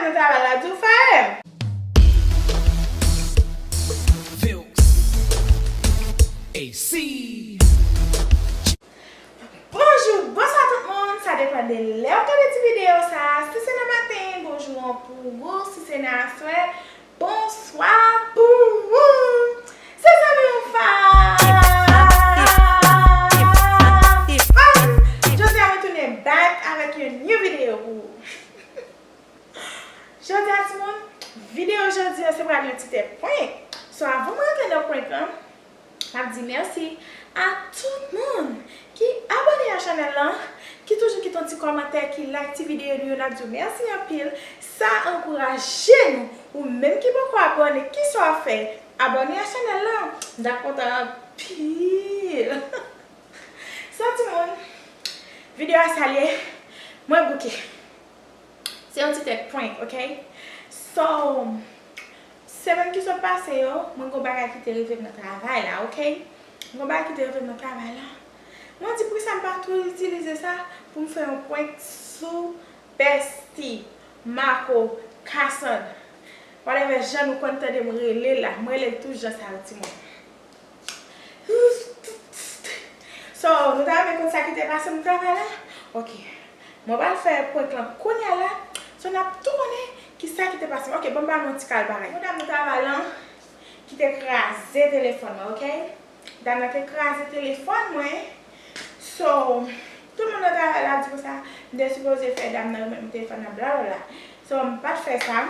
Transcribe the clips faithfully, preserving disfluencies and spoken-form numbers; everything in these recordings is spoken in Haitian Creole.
Nan travay la, di w fire. Vilks. A C. Bonjou, bonswa tout moun, sa depann de lè w gade ti videyo sa a. Si se nan maten, bonjou an pou ou, si se nan aswè, bonswa pou ou. Se zanmi w Fab. Jodi a mwen tounen back avèk yon new video pou ou. Jodi a timoun, videyo jodi a se pral yon ti tèt prank. So avan mwen rantre nan prank lan, m ap di mèsi a tout moun ki abòne a chanèl lan, ki toujou kite yon ti kòmantè, ki like ti videyo nou yo, n ap di w mèsi anpil. Sa ankouraje nou. Ou menm ki poko abòne, kisa w ap fè? Abòne a chanèl lan. M ta kontan anpil. So timoun, videyo a sa l ye, mwen bouke. Se yon ti tèt prank, ok? So, semèn ki sot pase yo, mwen gon bagay ki te rive m nan travay la, ok? Gon bagay ki te rive m nan travay la. Mwen di poukisa m pa tou itilize sa pou m fè yon prank sou Bestie, Marco, Cassandre. Whatever jan nou konn tande m rele l la, m rele l tou jan sa yo timoun. So, nou ta renmen konn sa ki te pase m travay la? Ok. Mwen pral fè prank lan kounye a la. So, n ap tou konnen ki sa ki te pase m. Ok, ban m ba nou yon ti kal bagay. Yon dam nan travay lan ki te kraze telefòn mwen, ok? Dam nan te kraze telefòn mwen. So, tout moun nan travay la di konsa, m te sipoze fè dam nan remèt mwen telefòn nan, blablabla. So, m pa t fè sa.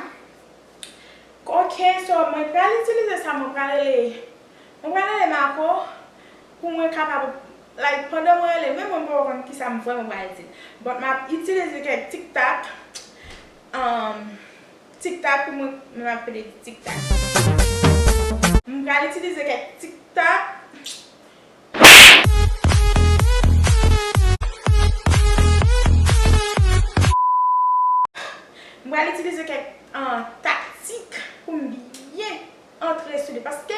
Ok, so, mwen pral itilize sa, mwen pral rele Mwen pral rele Marco pou mwen kapab, like, pandan mwen rele, menm mwen poko konn kisa m vrèman pral di. But m ap itilize kèk TikTok, um, TikTok pou mwen, mwen ap pede di TikTok. M pral itilize kèk TikTok. M pral itilize kèk, uh, taktik pou m byen antre sou li. Paske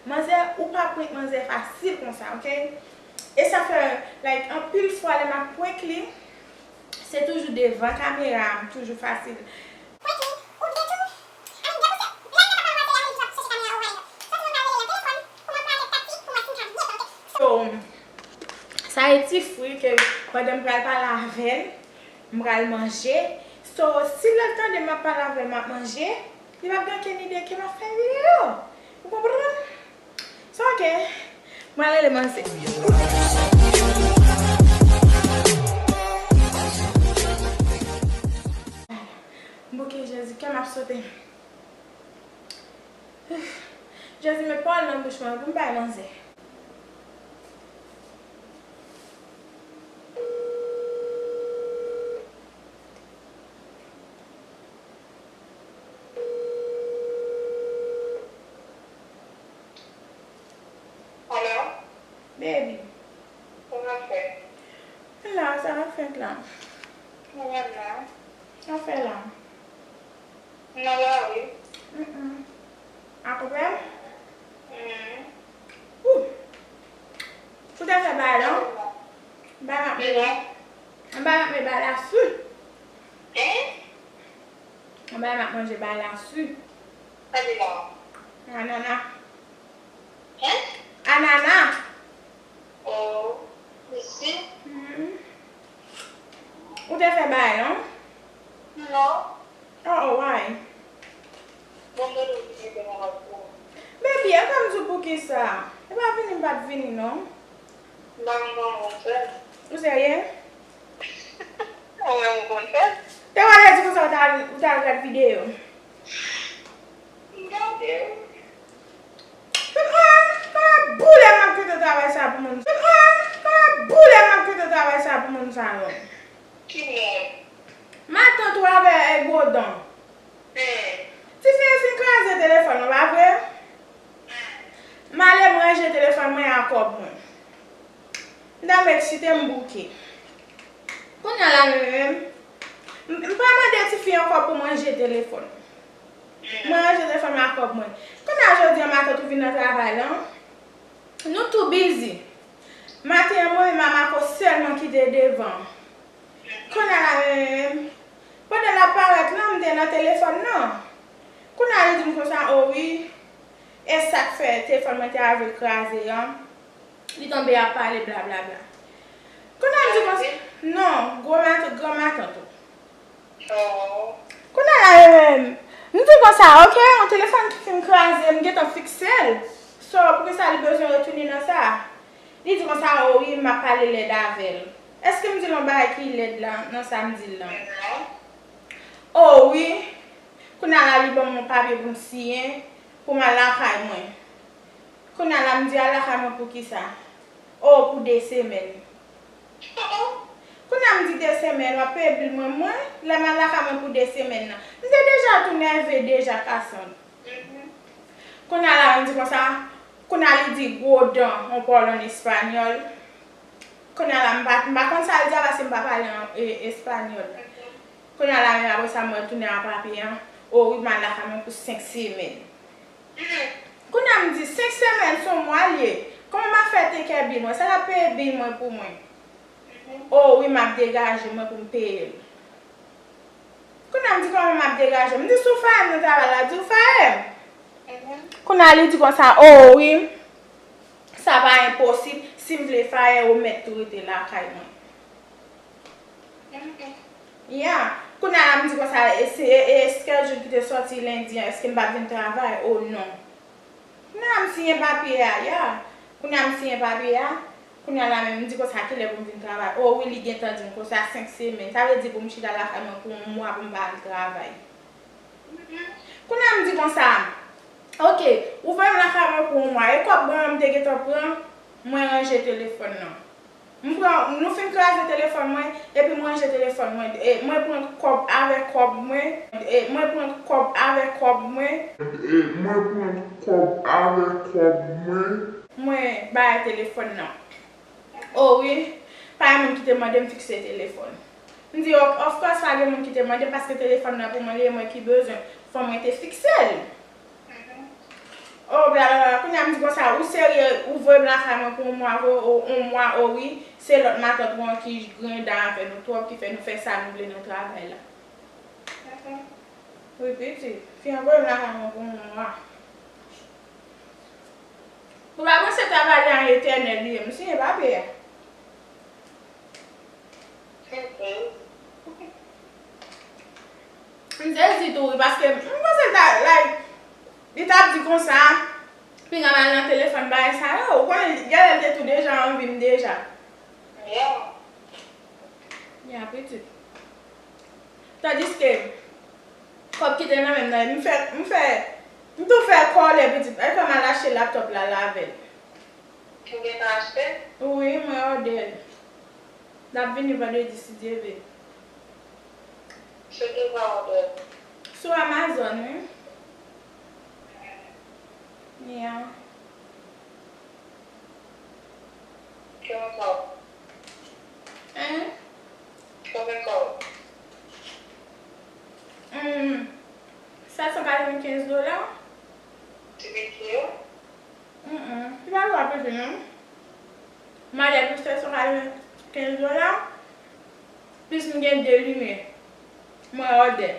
manzè, ou pa prank manzè fasil konsa, ok? E sa fè, like, anpil fwa lè m ap prank li, se toujou devan kamera a, m toujou fasil. Prank li, ou byen tou. I mean, depi se, lè l nan papa manzè a, li ap chèche kamera ou, whatever. Sa se yon bagay nan telefòn, pou mwen pran kèk taktik, pou mwen si m ka byen prank. So, sa e ti fri ke pandan m pral pale avè l, m pral manje. So, si lè l tande m ap pale avè l, m ap manje, li p ap gen okenn ide ke m ap fè videyo. Ou konprann? So, ok. Mwen ale le manze. M bouke, Jezi, kè m ap sote. Jezi, met pawòl nan bouch mwen pou m bay manzè. Alo? Baby. Sa w ap fè? La, sa w ap fè la? Mwen menm la. Sa w fè la? M nan lari. Mm, mm. Akoupè? Mm. Ou. Ou te fè bagay la? Bagay m ap manje. Bagay m ap manje bagay la sou. Hein? Bagay m ap manje bagay la sou. Sa li la? Anana. Hein? Anana. Oh, mèsi. Mhm. Ou te fè bagay, non? Non. Oh, oh, why? Bon, mwen nou vini de mwen pou. Baby, e pa m di w poukisa. E pa vini m pa t vini, non. M pa konn kòman w konn fè. Ou serye? Ou menm ou konn fè. Te wè lè di konsa ou t al, ou t al gad videyo. M gade. Mwen pa boule m ap kite travay sa pou moun. Mwen pa boule m ap kite travay sa pou moun sa yo. Ki moun? Matant ou avè, eh, gwo dan. Hmm. Tifi an fin kraze telefòn nan, pa vre? Hmm. M ale m ranje telefòn mwen ak kòb mwen. M ta mèt chite m bouke. Kounye a la menm, m, m pa mande tifi an kòb pou m ranje telefòn. Mwen ranje telefòn mwen ak kòb mwen. Kounye a jodi a matant ou vin nan travay la, nou tou bizi. Maten an mwen menm a Marco sèlman ki te devan. Kounye a la menm, pandan l ap parèt lan, m te nan telefòn. E sa k fè telefòn mwen te avi kraze an, li tonbe ap pale blablabla. Kounye a m di konsa, non, gwo matant, gran matant ou. Kounye a la, e, m di konsa, ok, yon telefòn ki fin kraze, m gentan fikse l. So, poukisa li bezwen retounen nan sa? Li di konsa, o wi, m ap pale lèd avè l. Èske m di l yon bagay ki lèd la, nan sa m di l lan? O wi, kounye a la, li ban m yon papye pou m siyen, pou m al lakay mwen. Kounye a la, m di al lakay mwen pou kisa? O, pou de semèn. Kounye a m di de semèn, w ap peye bil mwen, mwen, lè m al lakay mwen pou de semèn nan. M te deja tou nève deja, Cassandre. Kounye a la, m di konsa, kounye a li di gwo dan, yon pawòl an espanyòl. Kounye a la, m pa, m pa konn sa l di a paske m pa pale an, e, espanyòl. Kounye a la, menm apre sa, mwen tounen a papye an. O wi, m al lakay mwen pou senk semèn. Kounye a m di, senk semèn, se yon mwa l ye. Kòman m ap fè teke bil mwen? Sa l ap peye bil mwen pou mwen? O wi, m ap degaje mwen pou m peye l. Kounye a m di, kòman m ap degaje m? M di, si w fire m nan travay la, di w fire m. Kounye a li di konsa, o wi, sa pa enposib, si m vle fire ou mèt tou rete lakay mwen. Ya. Kounye a la m di konsa, e se, e, e schedule ki te sòti lendi an, èske m p ap vin travay? O non. Kounye a m siyen papye a, ya. Kounye a m siyen papye a. Kounye a la menm, m di konsa, kilè pou m vin travay? O wi, li gentan di m konsa, senk semèn. Sa vle di pou m chita lakay mwen pou yon mwa pou m pa al travay. Kounye a m di konsa, ok, ou voye m lakay mwen pou yon mwa. E kòb mwen an m te gentan pran, mwen ranje telefòn nan. M pran, nou fin kraze telefòn mwen, epi m ranje telefòn mwen. E mwen pran kòb avèk kòb mwen. E mwen pran kòb avèk kòb mwen. E mwen pran kòb avèk kòb mwen. Mwen bay telefòn nan. O wi, pa gen moun ki te mande m fikse telefòn. M di, of, of course, pa gen moun ki te mande m paske telefòn nan pou mwen li, e mwen ki bezwen. Fò mwen te fikse l. O, blablabla. Kounye a m di konsa, ou serye, ou voye m lakay mwen pou yon mwa, o, o, yon mwa, o wi, se lòt matant ou an ki griyen dan avè nou twòp, ki fè nou fè sa nou vle nan travay la. Wi, pitit. Fi an voye m lakay mwen pou yon mwa. Ou pa panse travay la etènèl li ye, m siyen papye a. M sezi tou wi, paske m panse l ta, like, li t ap di konsa, pinga m al nan telefòn bagay sa yo, ou konnen, genlè l te tou deja anvi m deja. Ya, pitit. Tandiske, kòb ki te nan men m nan, m fè, m fè, m tou fè kòlè pitit, e kòm al achte laptòp la, l avè l. Ou gentan achte? Wi, mwen òdè l. L ap vini vandredi, si Dye vle. Sou ki sa w òdè l? Sou Amazon, wi. Yeah. Konbyen sa? Hein? Konbyen sa? Hmm, sèt san katrevenkenz dola. Ti piti yo? Mm, mm. Li pa twò piti, non. Mwen te pou sèt san katrevenkenz dola, plis m gen de limyè. Mwen òdè.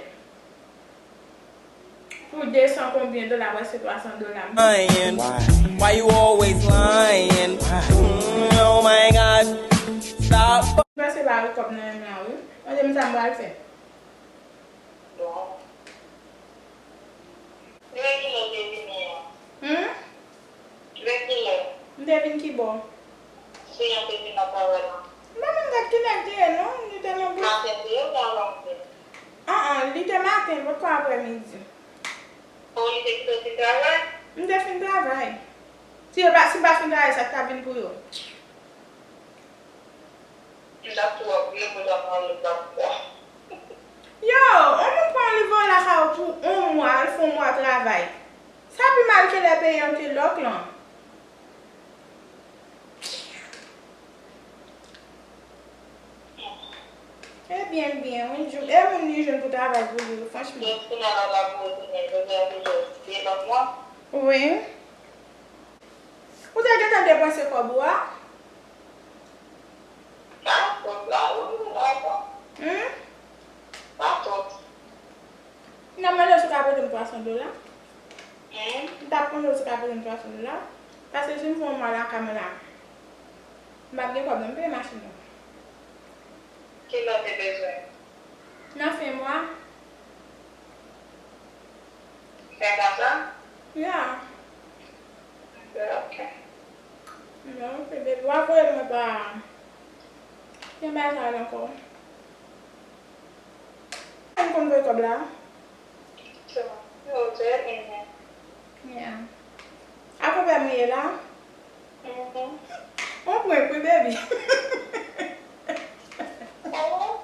Pou de san konbyen dola, prèske twa san dola. Lying. Why? Why you always lying? Mm, oh my God. Stop. M panse pa wè kòb nan men m la, wi. Mande m sa m pral fè. Bon. Lè kilè w te vini an? Hmm? Lè kilè? M te vin ki bò? Fi an te vin nan travay la. M pa menm gad kilè l te ye, non. Li te nan bous. Maten te ye oubyen avan maten? An an, li te maten, potko aprè midi. O, li te kite w fin travay? M te fin travay. Si yo pa, si m pa fin travay, sa k ta vin pou yo? Yo, yon moun pran yon livrè lakay ou pou yon mwa, al fè yon mwa travay. Sa pi mal ke lè peyi an te lòk lan. Ebyen, byen, wi, e moun li jwenn pou travay pou li, franchman. Wi. Ou te gentan depanse kòb ou a? Pa twòp la, wi, la, bon. Hmm? Pa twòp. N ap mande si w ka pote m twa san dola. M t ap mande w si w ka pote m twa san dola. Paske si m fè yon mwa lakay mwen la, m p ap gen kòb non, m peye machin nan. Kilè w te bezwen? Nan fen mwa. Fen mwa sa? Ya. Ok. Non, se depi w ap voye mwen pa. Gen bagay sa yo ankò. M konn voye kòb la. Se bon. Yo, se ene. Yeah. A pwoblèm ou ye la? Mhm. On prank wi, baby. Oh.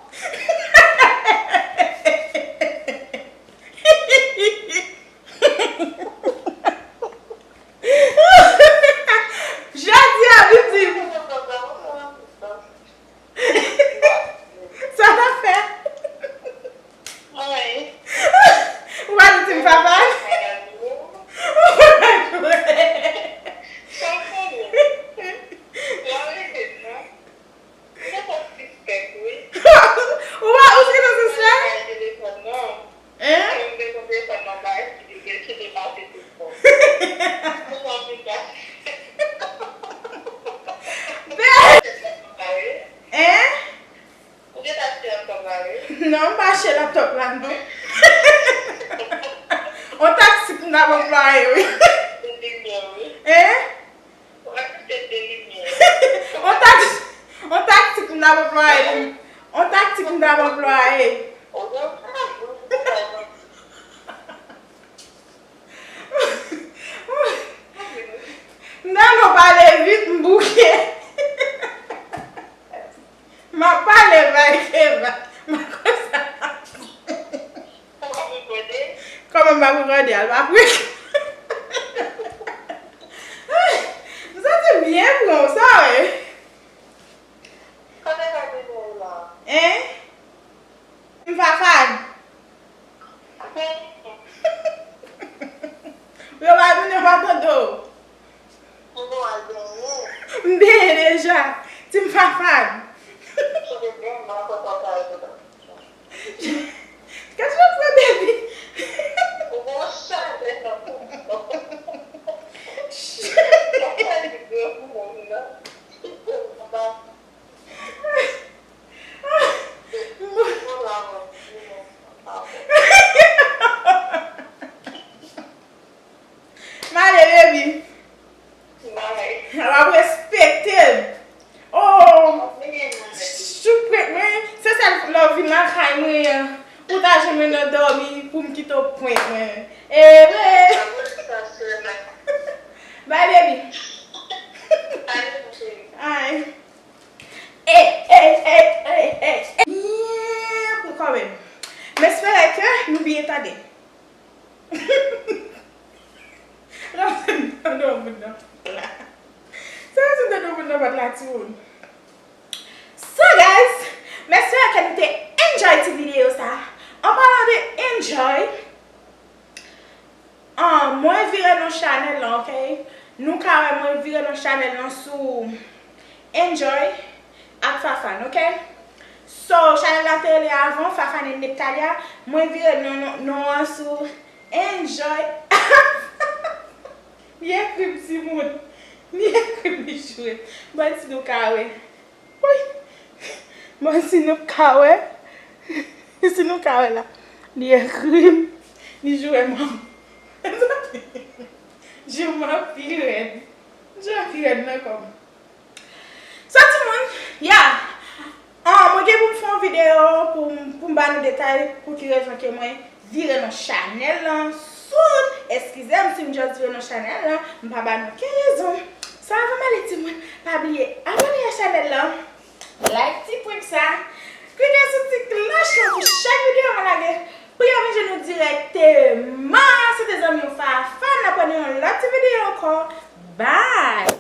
Jodi a, Bibi. Sa w ap fè? Anyen. Ou pa di ti m papa? Ou pa jwe. Sa w konnen? Lè w rele m nan, m gen twòp sispèk, wi. Ou pa, ou se nan sispèk? Mwen pa gen telefòn nan. Hein? Mwen te konn telefòn nan bay ki te, ki te pase tout bon. Mwen anvi pase. Hein? Ou gentan achte laptop la, wi? Non, m pa achte laptop la, non. On taktik m t ap anplwaye, wi. Hein? Ou achte de limyè. On taktik, on taktik m t ap anplwaye, wi. On taktik m t ap anplwaye. M ta dwe pale vit, m bouke. M ap pale, bay Keva. M konsa. Kòman m ap rekòde? Kòman m ap rekòde? Al m ap rekòde. M santi m byen pran w, sa w ye? Kote w ap vin la? Hein? M fafad. Yo pa vin, yo pa tande w. M benyen deja. Ti m fafad. Kèt jan fè, baby? M ale, baby. Bye. W ap respekte m. Oh, chou prank mwen. Se sèl lè w vin lakay mwen an, ou ta jwenn mwen nan dòmi pou m kite w prank mwen. E vre. Bye, baby. Ay. Ey, ey, ey, ey, ey. Pou kanmenm. M espere ke nou byen tande. Sa se m tande yon moun nan pòt la. Sa se m tande yon moun nan pòt la, timoun. So, guys, m espere ke nou te enjoy ti videyo sa. An palan de enjoy, Ah, mwen vire non chanèl lan, ok? Nou ka wè mwen vire non chanèl lan sou Enjoy ak Fafane, ok? So, chanèl la te rele avan Fafane Neptalia, mwen vire non, non, non an sou Enjoy. Li ekri m, timoun. Li ekri m, li joure m. Bon, si nou ka wè. Wi. Bon, si nou ka wè, si nou ka wè la, li ekri m, li joure m. Joure m pi rèd. Joure m pi rèd nan kò m. So, timoun, ya. Ah, mwen gen pou m fè yon videyo pou m, pou m ba nou detay pou ki rezon ke mwen vire non chanèl lan soon. Eskize m si m just vire non chanèl lan, m pa ba nou okenn rezon. So, avan m ale, timoun, pa bliye abòne a chanèl lan, like ti prank sa, klike sou ti klòch lan pou chak videyo mwen lage pou yo vin jwenn nou dirèkteman. Se te zanmi w Fafane, n ap wè nan yon lòt ti videyo ankò. Bye!